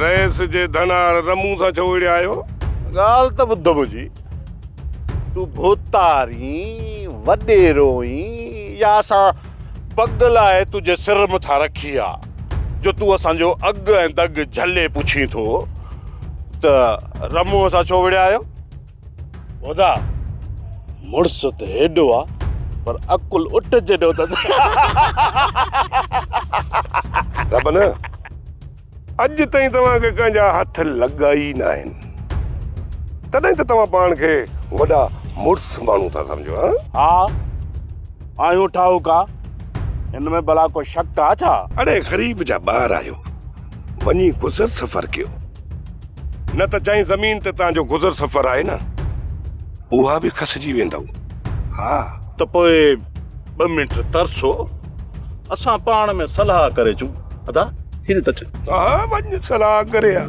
رئيس جي ڌنار رمون سان ڇو وڙهيا آهيو؟ ڳالهه ته ٻڌ منهنجي، تون ڀوتار ئين، وڏيرو ئين يا اسان پڳ لاهي تنهنجي سر مٿان رکي آ جو تون اسان جو اڳ ۽ دڳ جهلي پڇين ٿو ته رمون سان ڇو وڙهيا آهيو؟ ادا مڙس ته هيڏو آ پر عقل اٺ جيڏو اٿس. رب نه اڄ تائين توهان کي ڪنهن جا هٿ لڳا ئي ناهن تڏهن ته توهان پاڻ کي وڏا مڙس ماڻهو ٿا سمجهو ها؟ ها آهيون ٺاهوڪا هن ۾ ڀلا ڪو شڪ آ ڇا؟ اڙي غريب جا ٻار آهيو وڃي گذر سفر ڪيو. نه ته جنهن زمين تي توهان جو گذر سفر آهي نه، اها به کسجي ويندؤ. ها. ته پوء ٻه منٽ ترسو، اسان پاڻ ۾ صلاح ڪري اچون. ادا، هيڏي ته اچ. ها، وڃ صلاح ڪري آ.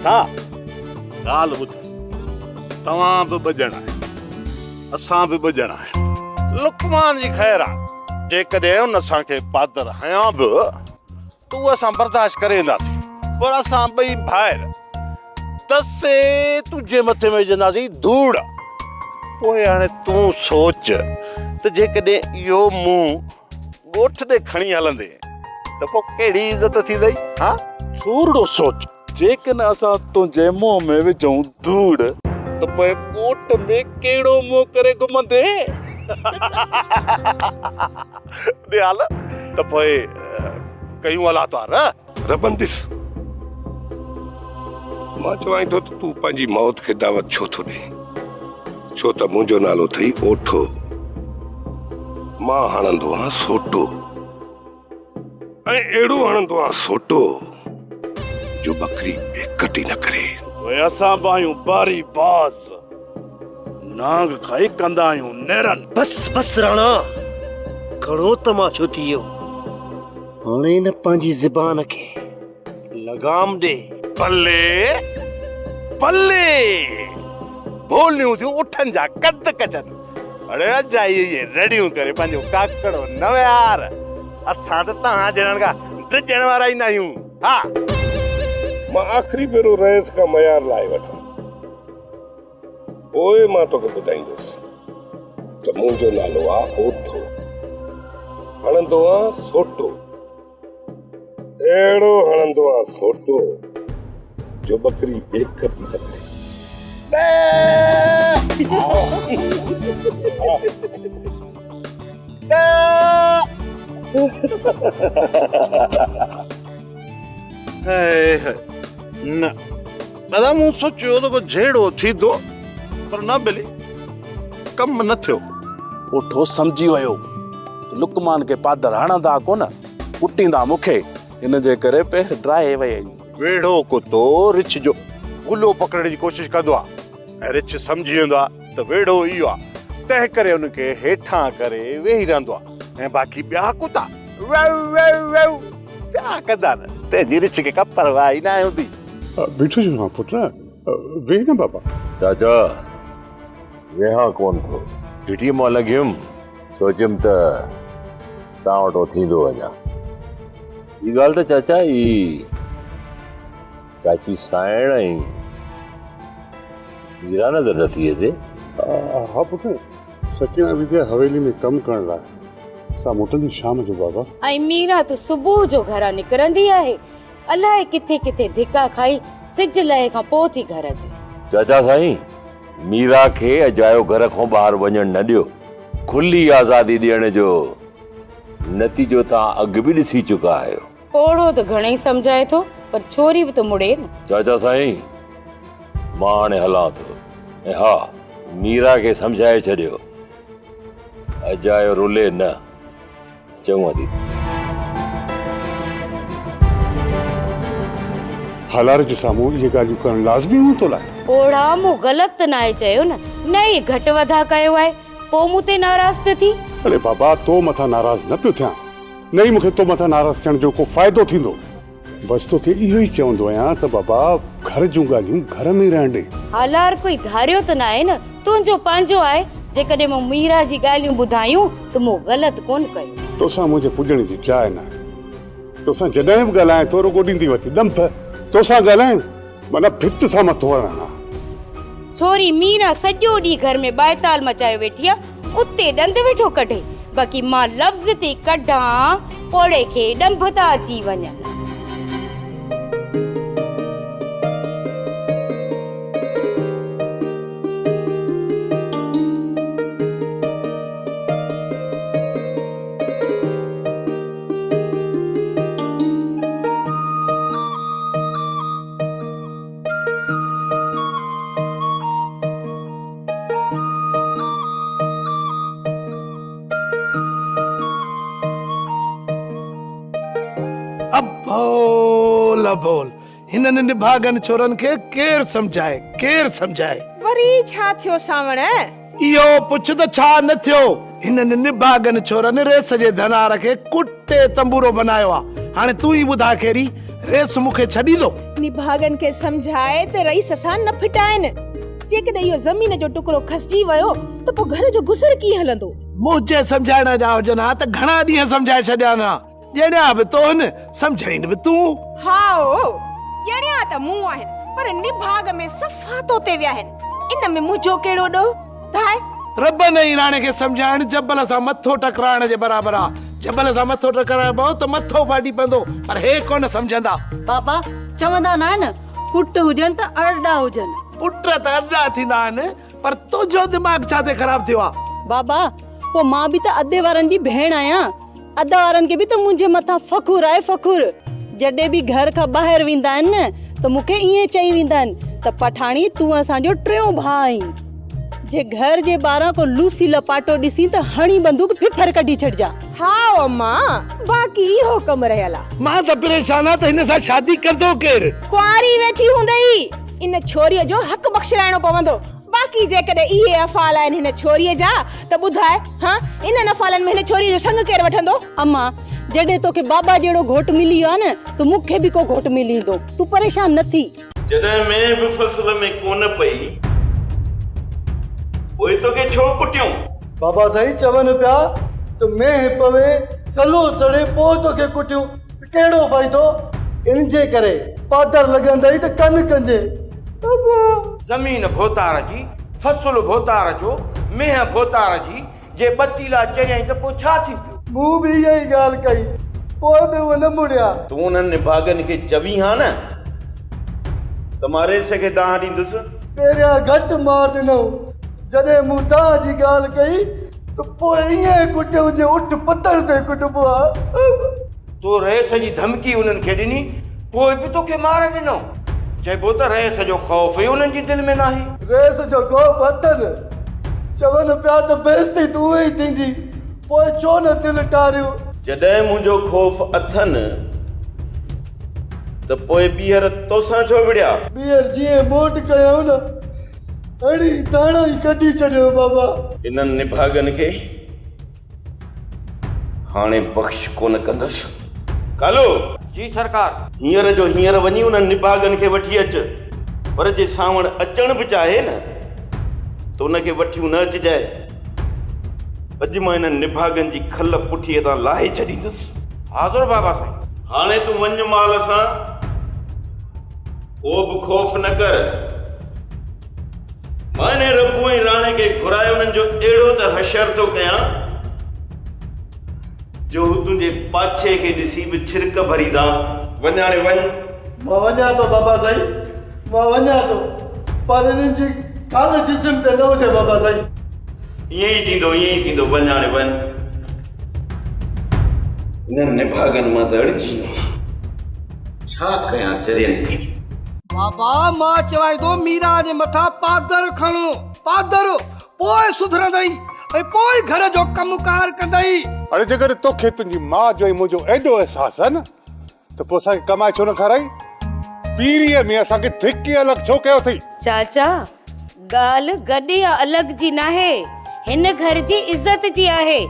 ٿا ڳالهه ٻڌ توهان به ٻه ڄڻا آهيو اسان به ٻه ڄڻا آهيون لقمان جي خير آ جيڪڏهن ان اسان کي پادر هنيا به ته اهو اسان برداشت ڪري وينداسين پر اسان ٻئي ڀائر دسي تنهنجي مٿي ۾ وجهنداسين ڌوڙ پوء هاڻي تون سوچ ته جيڪڏهن اهو منهن ڳوٺ ڏي کڻي هلندين ته پوء ڪهڙي عزت ٿيندئي ها؟ ٿورڙو سوچ، جيڪڏهن اسان تنهنجي منهن ۾ وجهون ڌوڙ ته پوء ڳوٺ ۾ ڪهڙو منهن ڪري گهمندين؟ ڏيال، ته پوء ڪيون الله توهار. ربن ڏس، مان چوانء ٿو ته تون پنهنجي موت کي دعوت ڇو ٿو ڏين؟ ڇو ته منهنجو نالو اٿئي اوٺو. مان هڻندو آهيان سوٽو ۽ اهڙو هڻندو آهيان سوٽو جو ٻڪري ٻيڪٽ ئي نه ڪري. پوء اسان به آهيون باري باز، نانگ کائي ڪندا آهيون نيرن. بس بس راڻا، گهڻو تماشو ٿي ويو. هاڻي نه پنهنجي زبان کي لگام ڏي. بلي بلي، ڀوليون ٿيون اٺن جا قد ڪچن. اڙي اجائي اهي رڙيون ڪري پنهنجو ڪاڪڙو نه ويهار. اسان ته توهان جهڙن کان ڊڄڻ وارا ئي ناهيون. ها. مان آخري ڀيرو رئيس کان ميار لاهي وٺان. پوء مان توکي ٻڌائيندس ته منهنجو نالو آ اوٺو. هڻندو آن سوٽو. اهڙو هڻندو آن سوٽو جو ٻڪري ٻيڪ به نه ڪري. نه دادا مون سوچيو ته ڪو جهيڙو ٿيندو پر نه بلي ڪم نه ٿيو. اوٺو سمجهي ويو ته لقمان کي پادر هڻندا ڪونه، ڪٽيندا مون کي، ان جي ڪري پير ڊاهي ويئي. ويڙهو ڪتو رڇ جو گلو پڪڙڻ جي ڪوشش ڪندو آهي ۽ رڇ سمجهي ويندو آهي ته ويڙهو اهو آهي، تنهن ڪري ان کي هيٺان ڪري ويهي رهندو آهي ۽ باقي ٻيا ڪتا ويو ويو ويو پيا ڪندا آهن، تنهن جي رڇ کي ڪا پرواهه ئي ناهي هوندي. بيٺو ڇو آهين پٽ، ويهه نه بابا. چاچا، ويهان ڪونه ٿو. گهٽيء مان لنگهيم، سوچيم ته توهان وٽ ٿيندو وڃان. ٻي ڳالهه ته چاچا، هي چاچي سانئڻ ۽ ميرا نظر نٿي اچي. ها پٽ، سڪينه ويندي آهي حويلي ۾ ڪم ڪرڻ لاء، سا موٽندي شام جو بابا. ۽ ميرا ته صبح جو گهران نڪرندي آهي، الائي ڪٿي ڪٿي ڌڪا کائي سج لهي کان پوء ٿي گهر اچي. چاچا سائين، ميرا کي اجايو گهر کان ٻاهر وڃڻ نه ڏيو. کلي آزادي ڏيڻ جو نتيجو توهان اڳ به ڏسي چڪا آهيو. پوڙهو ته گهڻئي سمجهائي ٿو، پر ڇوري به ته مڙي نه. چاچا سائين، مان هاڻي هلان ٿو. ۽ ها، ميرا کي سمجهائي ڇڏيو، اجايو رلي نه. چڱو ادي. هالار جي سامهون اهي ڳالهيون ڪرڻ لازمي هيون تو لاء؟ پوڙها، مون غلط ته ناهي چيو نه، نه ئي گهٽ وڌا ڪيو آهي، پوء مون تي ناراض پيو ٿين؟ اڙي بابا، تو مٿان ناراض نه پيو ٿيان، نه ئي مون کي تو مٿان ناراض ٿيڻ جو ڪو فائدو ٿيندو. بس توکي اهو ئي چوندو آهيان ته بابا گهر جون ڳالهيون گهر ۾ ئي رهڻ ڏي. هالار ڪوئي ڌاريو ته ناهي نه، تنهنجو پنهنجو آهي، جيڪڏهن مون ميرا جي ڳالهيون ٻڌايون ته مون غلط ڪونه ڪيو. توسان منهنجي پڄڻ جي جاء ناهي. توسان جڏهن به ڳالهايان ٿو رڳو ڏيندي وتي ڏنڀ. توسان ڳالهائڻ معنيٰ ڀت سان مٿو هڻڻ آ. ڇوري ميرا سڄو ڏينهن گهر ۾ ٻائتال مچايو ويٺي آ، اتي ڏند ويٺو ڪڍي، باقي مان لفظ ٿي ڪڍان پوڙهي کي ڏنڀ ٿا اچي وڃن. ابول ابول هنن نڀاڳن ڇورن کي ڪير سمجهائي ڪير سمجهائي. وري ڇا ٿيو سانوڻ؟ اهو پڇ ته ڇا نه ٿيو. هنن نڀاڳن ڇورن ريس جي ڌنار کي ڪٽي تنبورو بنايو آ. هاڻي تون ئي ٻڌاء خيري، ريس مون کي ڇڏيندو؟ نڀاڳن کي سمجهاء ته رئيس سان نه ڦٽائين. جيڪڏهن اهو زمين جو ٽڪرو کسجي ويو ته پوء گهر جو گذر ڪيئن هلندو؟ منهنجي سمجهائڻ جا هجن ها ته گهڻا ڏينهن سمجهائي ڇڏيان ها. ڄڻيا به تو هن، سمجهائين به تون. هائو، ڄڻيا ته مون آهن، پر نڀاڳ ۾ صفا تو تي ويا آهن. ان ۾ منهنجو ڪهڙو ڏوهه؟ ٻڌاء. ربن ۽ راڻي کي سمجهائڻ جبل سان مٿو ٽڪرائڻ جي برابر آ. جبل سان مٿو ٽڪرائبو ته مٿو ڦاٽي پوندو، پر هي ڪونه سمجهندا. بابا، چوندا ناهن، پٽ هجن ته ارڏا هجن. پٽ ته ارڏا ٿيندا آهن، پر تنهنجو دماغ ڇا تي خراب ٿيو آ؟ بابا، پوء مان به ته ادي وارن جي ڀيڻ آهيان. ادا وارن کي به ته منهنجي مٿان فخر آهي فخر. جڏهن به گهر کان ٻاهر ويندا آهن نه ته مون کي ائين چئي ويندا آهن ته پٺاڻي تون اسان جو ٽيون ڀاء آهين. جي گهر جي ٻاهران ڪو لوسي لپاٽو ڏسين ته هڻي بندوق ڦڦر ڪڍي ڇڏجان. هائو اما، باقي اهو ڪم رهيل آ. مان ته پريشان آهيان ته هن سان شادي ڪندو ڪير؟ ڪنواري ويٺي هوندئي. ان ڇوريء جو حق بخشرائڻو پوندو. باقي جيڪڏهن اهي افعال آهن هن ڇوريء جا ته ٻڌاء، هان، انهن افعالن ۾ هن ڇوريء جو سڱ ڪير وٺندو؟ اما، جڏهن توکي بابا جهڙو گهوٽ ملي ويو آهي نه ته مون کي به ڪو گهوٽ ملي ويندو. تون پريشان نه ٿي. جڏهن مينهن به فصل ۾ ڪونه پئي، پوء توکي ڇو ڪٽيون؟ بابا سائين چون پيا ته مينهن پوي، سلو سڙي پوء توکي ڪٽيون ته ڪهڙو فائدو؟ ان جي ڪري پادر لڳندئي ته ڪن ڪنجي. بابا! زمين ڀوتار جي، فصل ڀوتار جو، مينهن ڀوتار جي، جي ٻه تيلا چريائين ته پوء ڇا ٿي پيو؟ مون به اها ئي ڳالهه ڪئي، پوء به اهي نه مڙيا. تون انهن نڀاڳن کي چوين ها نه ته مان رئيس کي دانهن ڏيندس. پهريان گهٽ مار ڏنائون، جڏهن مون دانهن جي ڳالهه ڪئي ته پوء ائين ڪٽيائون جيئن اٺ پتڻ تي ڪٽبو آهي. تو رئيس جي ڌمڪي انهن کي ڏني، پوء به توکي مار ڏنو. چئبو ته رئيس جو خوف ئي انهن جي دل ۾ ناهي. رئيس جو خوف اٿن، چون پيا ته بيعزتي ته اونئن ئي ٿيندي، پوء ڇو نه دل ٽاريون. جڏهن منهنجو خوف اٿن ته پوء ٻيهر توسان ڇو وڙهيا؟ ٻيهر جيئن موٽ ڪيائون نه، اڙي داڻا ئي ڪڍي ڇڏيو بابا. انهن نڀاڳن کي هاڻي بخش ڪونه ڪندس. ڪالو! جي سرڪار! هينئر جو هينئر وڃي انهن نڀاڳن کي وٺي اچ. پر جي سانوڻ اچڻ به چاهي نه ته ان کي وٺيون نه اچجانء. اڄ مان انهن نڀاڳن جي کل پٺيء تان لاهي ڇڏيندس. حاضر بابا سائين. هاڻي تون وڃ مال سان، ڪو به خوف نه ڪر. مان انهي ربو ۽ راڻي کي گهرائي انهن جو اهڙو ته حشر ٿو ڪيان جو هو تنهنجي پاڇي کي ڏسي به ڇرڪ ڀريندا. وڃ هاڻي وڃ. مان وڃان ٿو بابا سائين، مان وڃان ٿو، پر انهن جي کل جسم تي نه هجي بابا سائين. ائين ئي ٿيندو، ائين ئي ٿيندو، وڃ هاڻي وڃ. انهن نڀاڳن مان ته اڙجي ويو آهيان. ڇا ڪيان چرين کي. بابا مان چوانء ٿو ميران جي مٿان پادر کڻ، پادر، پوء سڌرندئي ۽ پوء گهر جو ڪم ڪار ڪندئي. اڙي جيڪڏهن توکي تنهنجي ماء جو ۽ منهنجو ايڏو احساس آهي نه ته پوء اسان کي ڪمائي ڇو نه کارائين؟ پيريء ۾ اسان کي ڌڪي الڳ ڇو ڪيو اٿئي؟ چاچا، ڳالهه گڏ يا الڳ جي ناهي، هن گهر جي عزت جي آهي.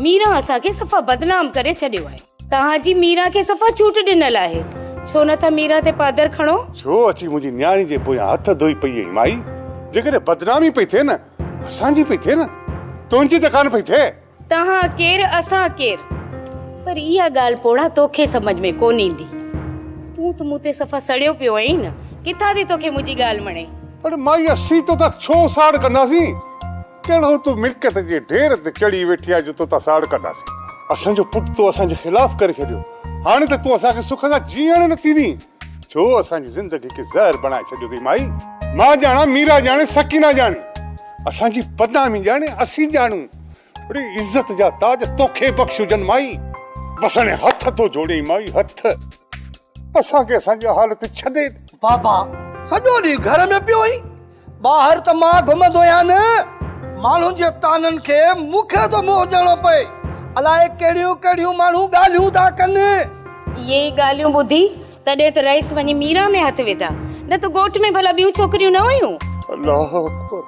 ميران اسان کي صفا بدنام ڪري ڇڏيو آهي. توهان جي ميران کي صفا ڇوٽ ڏنل آهي. ڇو نه ٿا ميران تي پادر کڻو؟ ڇو اچي منهنجي نياڻي جي پويان هٿ ڌوئي پئي آهين مائي؟ جيڪڏهن بدنامي پئي ٿئي نه، اسان جي پئي ٿئي نه، تنهنجي ته ڪانه پئي ٿئي. توهان ڪير اسان ڪير؟ پر اها ڳالهه پوڙها توکي سمجهه ۾ ڪونه ايندي. تون ته مون تي صفا سڙيو پيو آهين نه، ڪٿان ٿي توکي منهنجي ڳالهه وڻي؟ پر مائي اسين تو تان ڇو ساڙ ڪنداسين؟ ڪهڙو تون ملڪيت جي ڍير تي چڙهي ويٺي آهين جو تو تان ساڙ ڪنداسين؟ اسان جو پٽ تو اسان جي خلاف ڪري ڇڏيو، هاڻي ته تون اسان کي سک سان جيئڻ نه ٿي ڏين. ڇو اسان جي زندگي کي زهر بڻائي ڇڏيو اٿئي مائي؟ مان ڄاڻان، ميرا ڄاڻي، سڪينه ڄاڻي. اسان جي بدنامي ڄاڻي، اسين ڄاڻون. اڙي عزت جا تاج توکي بخش هجن مائي. بس هاڻي هٿ ٿو جوڙيئين مائي، هٿ. اسان کي اسان جي حال تي ڇڏي ڏي. بابا سڄو ڏينهن گهر ۾ پيو آهين، ٻاهر ته مان گهمندو آهيان نه. ماڻهن جي طعنن کي مون کي ٿو منهن ڏيڻو پئي. الائي ڪهڙيون ڪهڙيون ماڻهو ڳالهيون ٿا ڪن. اهي ئي ڳالهيون ٻڌي تڏهن ته رئيس وڃي ميران ۾ هٿ وڌا، نه ته ڳوٺ ۾ ڀلا ٻيون ڇوڪريون نه هيون. الله اڪبر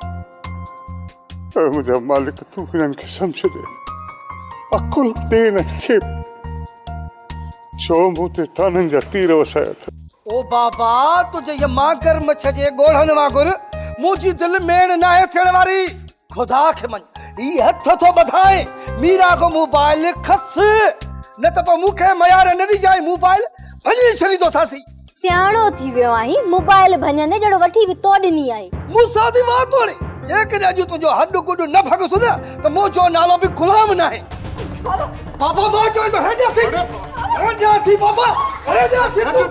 اي منهنجا مالڪ تون هنن کي سمجهه ڏي عقل ڏي هنن کي ڇو مون تي طعنن جا تير وسايا اٿن. او بابا تنهنجي هيء مانگر مڇ جي ڳوڙهن وانگر منهنجي دل ميڻ ناهي ٿيڻ واري. خدا کي مڃ هي هٿ ٿو ٻڌائين ميرا کان موبائل کس نه ته پوء مون کي ميار نه ڏجانء موبائل ڀڃي ڇڏيندوسانس. سياڻو ٿي ويو آهين موبائل ڀڃندي جهڙو وٺي به تو ڏني آهي. مون سان ٿي وات هڻي جيڪڏهن اڄ تنهنجو هڏ گڏ نه ڀڳس نه ته منهنجو نالو به غلام ناهي. بابا مان چوين ٿو هيڏانهن ٿي هيڏانهن ٿي بابا هيڏانهن ٿي تون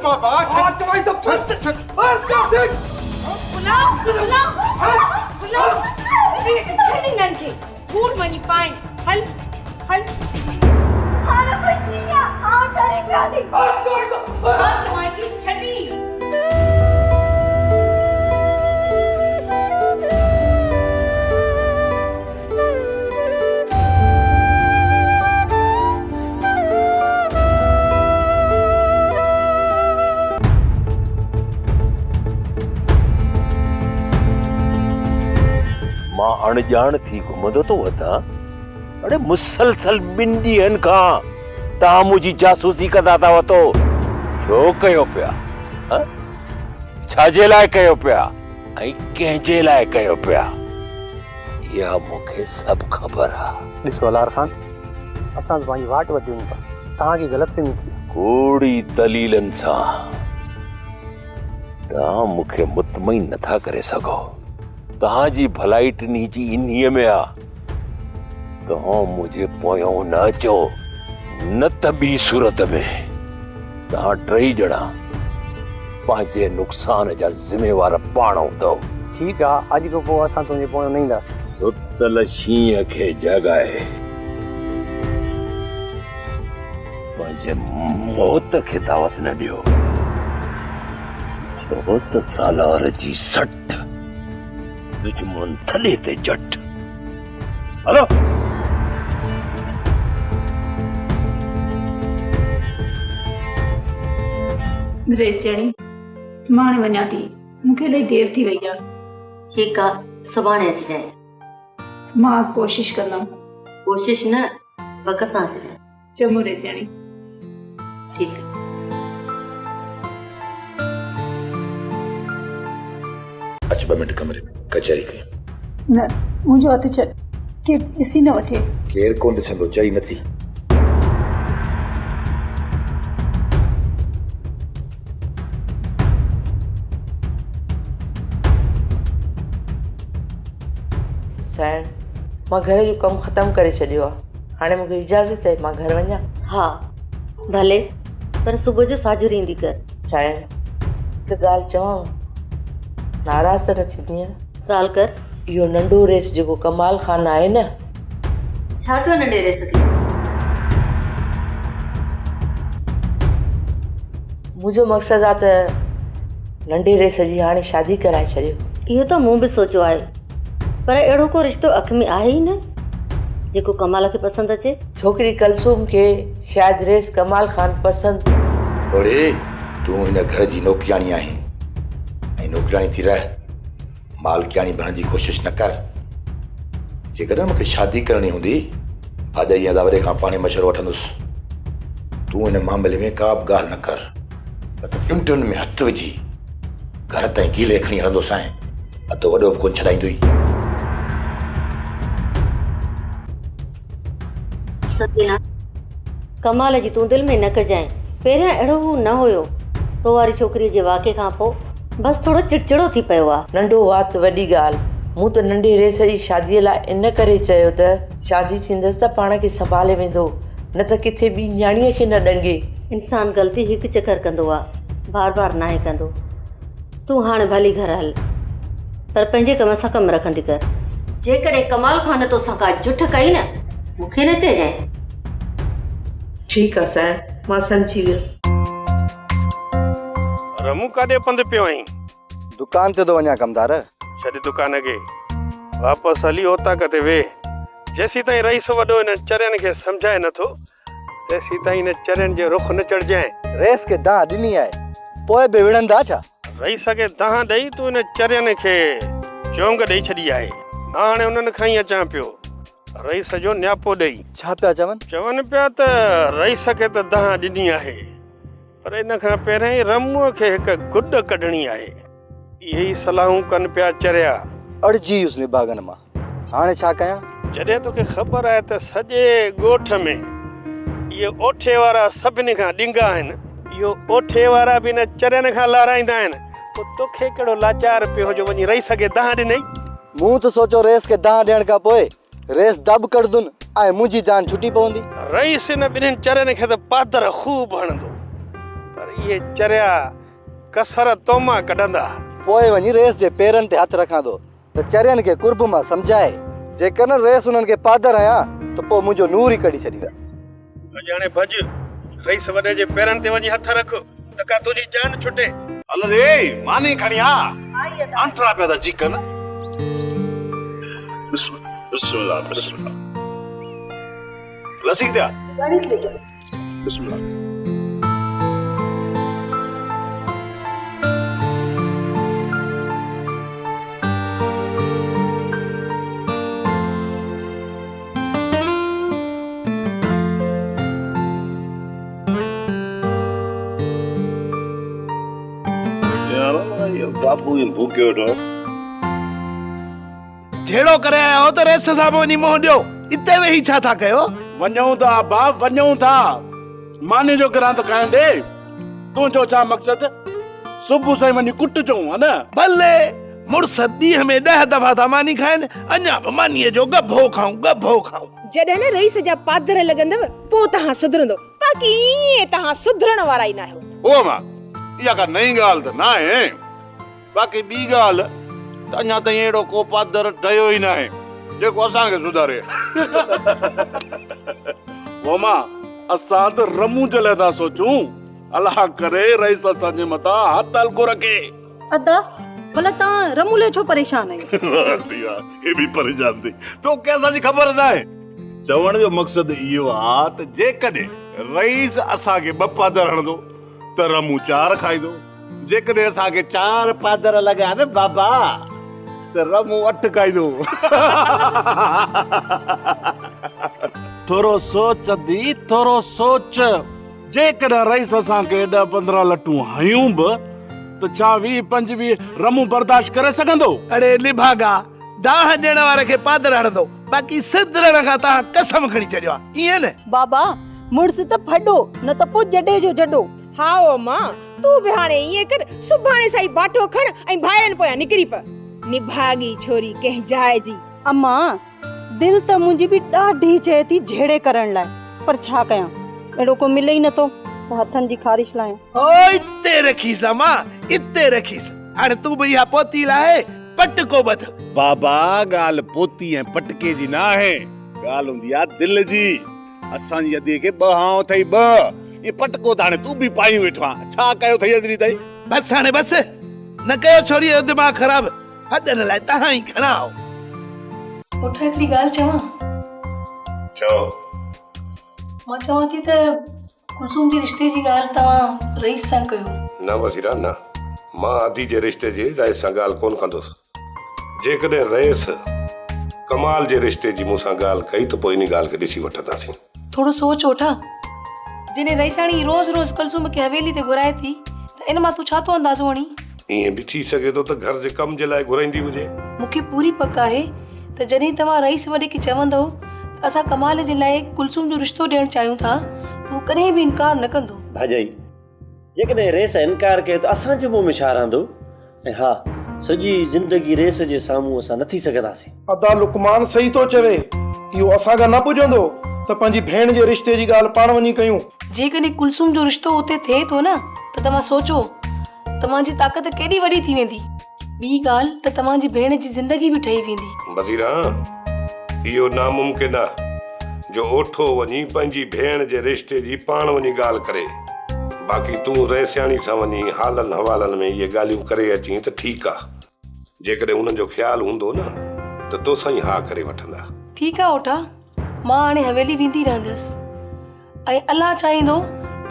مان چوين ٿو پرت پرت ٿي. غلام غلام غلام ڇڏ هنن کي ڌوڙ وڃي پائين هل هل. هاڻ خوش ٿي ويا آئون ٺري پيا ٿي. مان چوان ٿي ڇڏ. مان اڻڄاڻ ٿي گهمندو ٿو وتان. اڙي مسلسل ٻن ڏينهن کان توهان منهنجي جاسوسي ڪندا ٿا وتو. ڇو ڪيو پيا؟ ها؟ ڇا جي لاء ڪيو پيا ۽ ڪنهن جي لاء ڪيو پيا؟ اها مون کي سڀ خبر آ. ڏسو الار خان، اسان ته پنهنجي واٽ وٺي وڃون ٿا. توهان کي غلط فهمي ٿي آ. ڪوڙي دليلن سان توهان مون کي مطمئن نٿا ڪري سگهو. توهان جي ڀلائي ٽنهي جي انهيء ۾ آ. توهان منهنجي پويان نه اچو، نه ته ٻي صورت ۾ توهان ٽئي ڄڻا پنهنجي نقصان جا ذميوار پاڻ هوندؤ. ٺيڪ آ، اڄ کان پوء اسان تنهنجي پويان نه اينداسين. ستل شينهن کي جاڳائي پنهنجي موت کي دعوت نه ڏيو، ڇو ته سالار جي سٽ دشمن ٿڏي تي چٽ. هلو. رئيسياڻي، مان هاڻي وڃان ٿي، مون کي الاهي دير ٿي وئي آهي. ٺيڪ آ، سڀاڻي اچجانء. مان ڪوشش ڪندم. ڪوشش نه، پڪ سان اچجانء. چڱو رئيسياڻي. ٺيڪ. اچ ٻه منٽ ڪمري ۾ ڪچهري ڪيون. نه منهنجو هٿ ڇڏ ڪير ڏسي نه وٺي. ڪير ڪونه ڏسندو چري نه ٿي. سائڻ مان گهر جو ڪم ختم ڪري ڇڏيو آ هاڻي مون کي اجازت آهي مان گهر وڃان؟ ها ڀلي پر صبح جو ساجهر ايندي ڪر. سائڻ هڪ ڳالهه چوانء ناراض ته نه ٿيندينء؟ ڳالهه ڪر. اهو ننڍو ريس جيڪو ڪمال خان آهي نه. ڇا ٿيو ننڍي ريس کي؟ منهنجو مقصد آ ته ننڍي ريس جي هاڻي شادي ڪرائي ڇڏيو. اهو ته مون به سوچيو آهي. پر اهڙو ڪو رشتو اک ۾ آهي ئي نه جيڪو ڪمال کي پسند اچي. ڇوڪري ڪلثوم کي شايد ريس ڪمال خان پسند. پوڙهي، تون هن گهر جي نوڪرياڻي آهين ۽ نوڪرياڻي ٿي رهه. مالڪياڻي بڻڻ جي ڪوشش نه ڪر. جيڪڏهن مون کي شادي ڪرڻي هوندي، ڀاڄائي يا داوري کان پاڻهي مشورو وٺندس. تون هن معاملي ۾ ڪا به ڳالهه نه ڪر. نه ته ٽنڊن ۾ هٿ وجهي گهر تائين گيلي کڻي هلندوسانء. ادو وڏو به ڪونه ڇڏائيندوئي. سڪينه، ڪمال جي تون دل ۾ نه ڪجانء. پهريان اهڙو هو نه هيو. تو واري ڇوڪريء جي واقعي کان پوء بس ٿورو چڙچڙو ٿي پيو آ. ننڍو وات وڏي ڳالهه. مون ته ننڍي رئيس جي شاديء لاء ان ڪري چيو ته شادي ٿيندس ته پاڻ کي سنڀالي ويندو، نه ته ڪٿي ٻي نياڻيء کي نه ڏنگي. انسان غلطي هڪ چڪر ڪندو آ، بار بار ناهي ڪندو. تون هاڻ ڀلي گهر هل، پر پنهنجي ڪم سان ڪم رکندي ڪر. جيڪڏهن ڪمال خان توسان ڪا جٺ ڪئي نه، مون کي نه چئجانء. ٺيڪ آ سائڻ، مان سمجهي ويس. رمون ڪاڏي پنڌ پيو آهين؟ دڪان تي ٿو وڃان ڪمدار. ڇڏ دڪان کي، واپس هلي اوطاق تي ويهه. جيسيتائين رئيس وڏو انهن چرين کي سمجهائي نٿو، تيسيتائين انهن چرين جي رخ نه چڙهجانء. رئيس کي دانهن ڏني آهي، پوء به وڙهندا ڇا؟ رئيس کي دانهن ڏئي تون انهن چرين کي چونگ ڏئي ڇڏي آهي. مان هاڻي انهن کان ئي اچان پيو. رئيس جو نياپو ڏئي. ڇا پيا چون؟ چون پيا ته رئيس کي ته دانهن ڏني آهي، پر ان کان پهريائين رموء کي هڪ گڏ ڪڍڻي آهي. اهي ئي صلاحون ڪن پيا چريا. اڙجي ويس نڀاڳن مان، هاڻي ڇا ڪيان؟ جڏهن توکي خبر آهي ته سڄي ڳوٺ ۾ اهي اوٺي وارا سڀني کان ڏنگا آهن. اهو اوٺي وارا به ان چرين کان لارائيندا آهن، پوء توکي ڪهڙو لاچار پيو جو وڃي رئيس کي دانهن ڏنئي؟ مون ته سوچيو رئيس کي دانهن ڏيڻ کان پوء رئيس دٻ ڪڍندن ۽ منهنجي جان ڇٽي پوندي. رئيس ان ٻنهين چرين کي ته پادر خوب هڻندو، پر اهي چريا ڪسر تو مان ڪڍندا. پوء وڃي رئيس جي پيرن تي هٿ رکان ٿو ته چرين کي قرب مان سمجهائي، جيڪڏهن رئيس انهن کي پادر هنيا ته پوء منهنجو نور ئي ڪڍي ڇڏيندا. ڀڄ هاڻي ڀڄ، رئيس وڏي جي پيرن تي وڃي هٿ رک ته ڪا تنهنجي جان ڇٽي. هل ڙي، ماني کڻي آ، آنٽرا پيا ٿا چيڪن. بسم الله بسم الله. لسي ڪٿي آ؟ بسم الله. يار اهو بابو ئي ڀوڪيو ويٺو آهي. جهيڙو ڪري آيا آهيو ته رئيس صاحب وڃي منهن ڏيو، اتي ويهي ڇا ٿا ڪيو؟ وڃون ٿا ابا وڃون ٿا، ماني جو گران ته کائڻ ڏي، تنهنجو ڇا مقصد؟ صبح سان ئي وڃي ڪٽجون ها نه؟ ڀلي مڙس ڏينهن ۾ ڏهه دفعا ٿا ماني کائن، اڃا به مانيء جو ڳڀو کائون ڳڀو کائون. جڏهن نه رئيس جا پادر لڳندو پوء توهان سڌرندو، باقي ائين توهان سڌرڻ وارا ئي ناهيو. او امان، اها ڪا نئين ڳالهه ته ناهي. باقي ٻي ڳالهه ته اڃا تائين اهڙو ڪو پادر ٺهيو ئي ناهي جيڪو اسان کي سڌاري. او امان، اسان ته رمون جي لاء ٿا سوچون. الله ڪري رئيس اسان جي مٿان هٿ هلڪو رکي. ادا ڀلا توهان رمون لاء ڇو پريشان آهيو؟ واهه ڙي واهه، هي به پريشان ٿي. توکي اسان جي خبر ناهي. چوڻ جو مقصد اهو آ ته جيڪڏهن رئيس اسان کي ٻه پادر هڻندو ته رمون چار کائيندو. جيڪڏهن اسان کي چار پادر لڳا نه بابا ته رمون اٺ کائيندو. ٿورو سوچ ادي ٿورو سوچ. جيڪڏهن رئيس اسان کي ڏهه 15 لٽون هنيون به ته ڇا 20 25 رمون برداشت ڪري سگهندو؟ اڙي نڀاڳا، دانهن ڏيڻ واري کي پادر هڻندو، باقي سڌرڻ کان توهان قسم کڻي ڇڏيو آ، ائين نه؟ بابا، مڙس ته ڦڏو، نه ته پوء جڏي جو جڏو. هائو امان، تون به هاڻي ائين ڪر، سڀاڻي سان ئي باٺو کڻ ۽ ڀائرن پويان نڪري پء. نڀاڳي ڇوري ڪنهن جاء جي. امان، دل ته منهنجي به ڏاڍي چئي ٿي جهيڙي ڪرڻ لاء پر ڇا ڪيان اهڙو ڪو ملي ئي نٿو ته هٿن جي خارش لاهيان. او اتي رکيس امان اتي رکيس. هاڻي تون به اها پوتي لاهي پٽڪو ٻڌ. بابا ڳالهه پوتي ۽ پٽڪي جي ناهي، ڳالهه هوندي آ دل جي. اسان جي ادي کي ٻه هانء اٿئي ٻه. اهي پٽڪو ته هاڻي تون به پايون ويٺو آن. ڇا ڪيو اٿئي ايتري تائين؟ بس هاڻي بس، نه ڪيو ڇوريء جو دماغ خراب. هڏن لاء توهان ئي گهڻا آهو. پٽ هڪڙي ڳالهه چوان؟ چئو. مان چوان ٿي ته ڪلثوم جي رشتي جي ڳالهه توهان رئيس سان ڪيو. نه وزيرا نه، مان ادي جي رشتي جي رئيس سان ڳالهه ڪونه ڪندس. جيڪڏهن رئيس ڪمال جي رشتي جي مون سان ڳالهه ڪئي ته پوء انهي ڳالهه کي ڏسي وٺنداسين. ٿورو سوچ اوٺا. جڏهن رئيساڻي روز روز ڪلثوم کي حويلي تي گهرائي ٿي. ته ان مان تون ڇا ٿو اندازو هڻين؟ ائين به ٿي سگهي ٿو ته گهر جي ڪم جي لاء گهرائيندي هجي. مون کي پوري پڪ آهي ته جڏهن توهان رئيس وڏي کي چوندؤ ته اسان ڪمال جي لاء ڪلثوم جو رشتو ڏيڻ چاهيون ٿا ته هو ڪڏهن به انڪار نه ڪندو. ڀاڄائي، جيڪڏهن رئيس انڪار ڪيو ته اسان جي منهن ۾ ڇا رهندو؟ ۽ ها، سڄي زندگي رئيس جي سامهون اسان نه ٿي سگهنداسين. ادا لقمان صحيح ٿو چوي، اهو اسان کان نه پڄندو ته پنهنجي ڀيڻ جي رشتي جي ڳالهه پاڻ وڃي ڪيون. جيڪڏهن ڪلثوم جو رشتو اتي ٿئي ٿو نه ته توهان سوچو توهان جي طاقت ڪيڏي وڏي ٿي ويندي. ٻي ڳالهه ته توهان جي ڀيڻ جي زندگي به ٺهي ويندي. وزيران، اهو ناممڪن آ جو اوٺو وڃي پنهنجي ڀيڻ جي رشتي جي پاڻ وڃي ڳالهه ڪري. باقي تون رئيسياڻي سان وڃي حالن حوالن ۾ اهي ڳالهيون ڪري اچين ته ٺيڪ آ. جيڪڏهن انهن جو خيال هوندو نه ته توسان ئي ها ڪري وٺندا. ٺيڪ آ اوٺا، مان هاڻي حويلي ويندي رهندس ۽ الله چاهيندو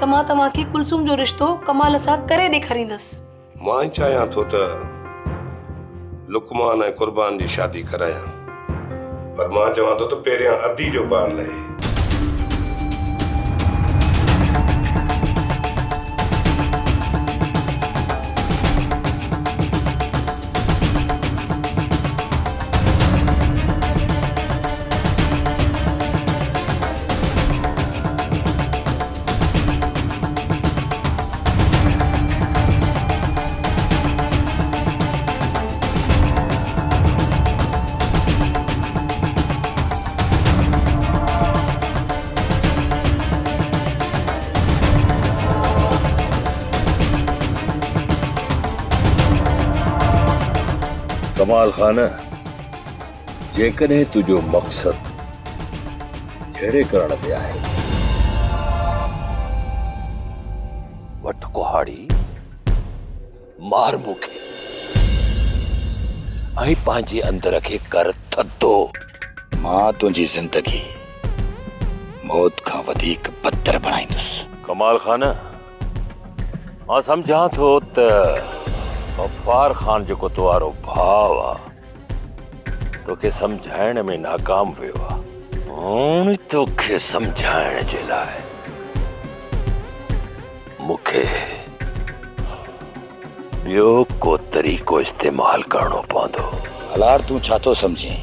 ته مان توهان کي ڪلثوم جو رشتو ڪمال سان ڪري ڏيکاريندس. مان چاهيان ٿو ته لقمان ۽ قربان جي شادي ڪرايان پر مان چوان ٿو ته پهريان ادي جو بار لهي. ڪمال خان، جيڪڏهن تنهنجو مقصد جهيڙي ڪرڻ تي آهي. وٺ ڪهاڙي، مار مون کي ۽ پنهنجي اندر کي ڪر ٿڌو. مان تنهنجي زندگي موت کان وڌيڪ بدتر بڻائيندس. ڪمال خان، مان سمجهان ٿو ته غفار خان جيڪو تو وارو ڀاء آ، توکي سمجهائڻ ۾ ناڪام ويو آ. هاڻ توکي سمجهائڻ جي لاء مون کي ٻيو ڪو طريقو استعمال ڪرڻو پوندو. هالار تون ڇا ٿو سمجهين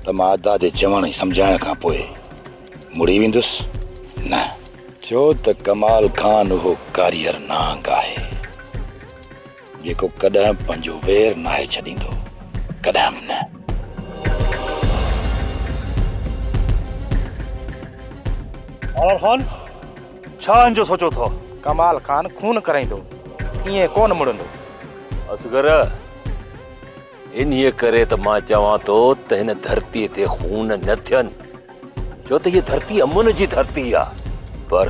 ته مان ادا جي چوڻ ۽ سمجهائڻ کان پوء مڙي ويندس؟ نه، ڇو ته ڪمال خان اهو ڪاريهر نانگ آهي، جيڪو ڪڏهن به پنهنجو وير ناهي ڇڏيندو، ڪڏهن به نه. هالار خان، ڇا هن جو سوچيو اٿو؟ ڪمال خان خون ڪرائيندو، ائين ڪونه مڙندو. اصغر، انهيء ڪري ته مان چوان ٿو ته هن ڌرتيء تي خون نه ٿين، ڇو ته هيء ڌرتي امن جي ڌرتي آ. پر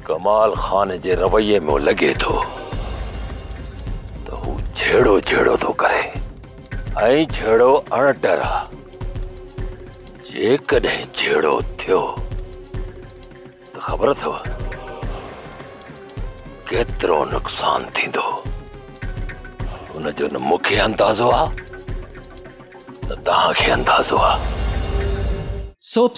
ڪمال خان جي رويي مان لڳي ٿو ته هو جهيڙو جهيڙو ٿو ڪري ۽ جهيڙو اڻٽر آ. جيڪڏهن جهيڙو ٿيو ته خبر اٿو ڪيترو نقصان ٿيندو، ان جو نه مون کي اندازو آ نه توهان کي اندازو آ. سوپ.